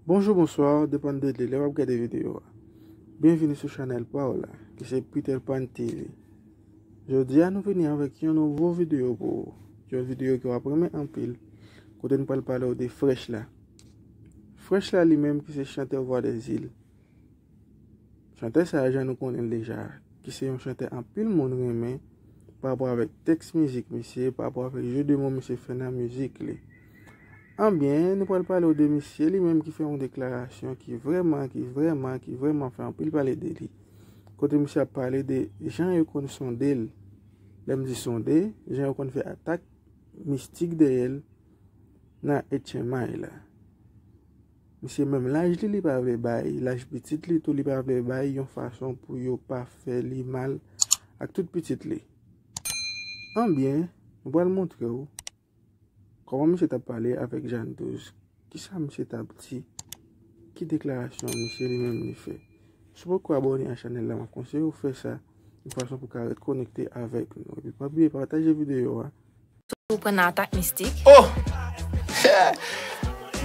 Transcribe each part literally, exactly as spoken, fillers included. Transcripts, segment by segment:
Bonjou, bonswa, depann de lè w ap gade videyo a. Byenvini sou chanèl pa w la, ki se Peter Pan T V. Jodi a, nou vini avèk yon nouvo videyo pou ou. Yon videyo ke w ap renmen anpil, kote nou pral pale w de Fresh la. Fresh la li menm ki se chantè Voix des Îles. Chantè sa a, jan nou konnen l deja, ki se yon chantè anpil moun renmen pa rapò avèk tèks mizik misye, pa rapò avèk jeu de mots misye fè nan mizik li. Anbyen, nou pral pale w de misye li menm ki fè yon deklarasyon ki vrèman, ki vrèman, ki vrèman fè anpil pale de li. Kote misye ap pale de jan yo konn sonde l. Lè m di sonde, jan yo konn fè atak mistik dèyè l nan H M I la. Misye menm laj li, li pa vle bay, laj pitit li tou, li pa vle bay yon fason pou yo pa fè li mal ak tout pitit li. Anbyen, nou pral montre w kòman misye t ap pale avèk Jeanne Douze. Kisa misye t ap di? Ki deklarasyon misye li menm li fè? Si w poko abòne a chanèl la, m ap konseye w fè sa, yon fason pou w ka ret konekte avèk nou. Epi pa bliye pataje videyo a. Ou pran nan atak mistik? Oh!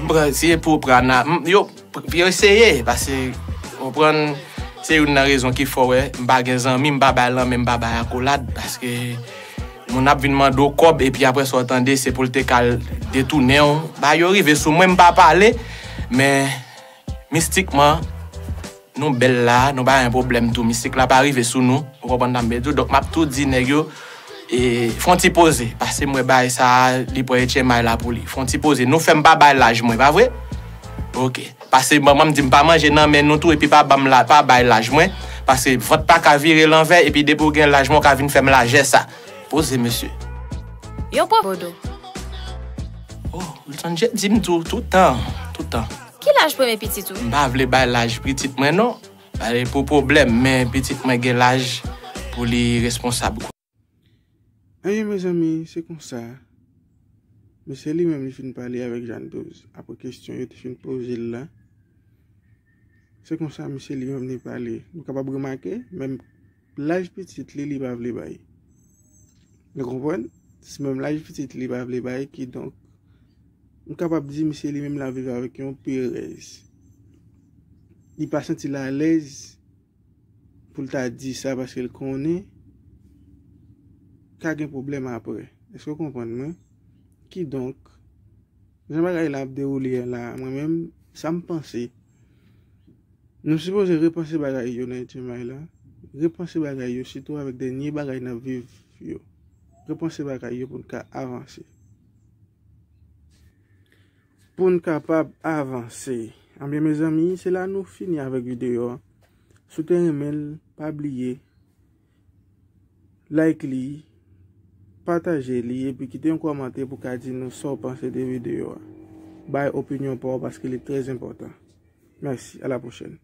M pran, si e pou w pran nan, m, yo, yo eseye, paske, w konprann, se youn nan rezon ki fè w wè, m pa gen zanmi, m pa bay lanmen, m pa bay akolad, paske moun ap vin mande w kòb, epi apre sa w tande, se pou l te ka al detounen w. Bagay yo rive sou mwen, m pa pale, men mistikman, nou bèl la, nou pa gen pwoblèm tou. Mistik la pa rive sou nou, ou konprann sa m vle di w. Donk, m ap tou di nèg yo, e, fè yon ti poze. Paske m wè bagay sa a, li pran H M I la pou li. Fè yon ti poze. Nou fè m pa bay laj mwen, pa vre? Oke. Paske manman m di m pa manje nan men nou tou, epi pa ban m la, pa bay laj mwen. Paske vant pa ka vire lanvè, epi depi w gen laj mwen, w ka vin fè m lajè sa. Poze, mesye. Yon pwòf Bodo. Oh, Wilson J di m tou, toutan, toutan. Ki laj premye pitit ou? M pa vle bay laj pitit mwen non. Pa gen pou pwoblèm, men pitit mwen gen laj pou li responsab. Anyen, mezanmi, se konsa. Mesye li menm li fin pale avèk Jeanne Douze. Apre kesyon yo te fin poze l la, se konsa misye li menm li pale. Nou kapab remake, menm laj pitit li, li pa vle bay. Nou konprann? Se menm laj pitit li pa vle bay, kidonk, m kapab di misye li menm l ap viv avèk yon perèz. Li pa santi l alèz pou l ta di sa paske l konnen ka gen pwoblèm apre. Èske w konprann mwen? Kidonk, jan bagay la ap dewoule a la, mwen menm, sa m panse, nou sipoze repanse bagay yo nan H M I la, repanse bagay yo, sitou avèk dènye bagay n ap viv yo. Repanse bagay yo pou n ka avanse. Pou n kapab avanse. Anbyen, mezanmi, se la nou fini avèk videyo a. Si w te renmen l, pa bliye like li, pataje li, epi kite yon kòmantè pou w ka di nou sa w panse de videyo a. Bay opinyon pa w paske li trè enpòtan. Mèsi, a la pwochèn.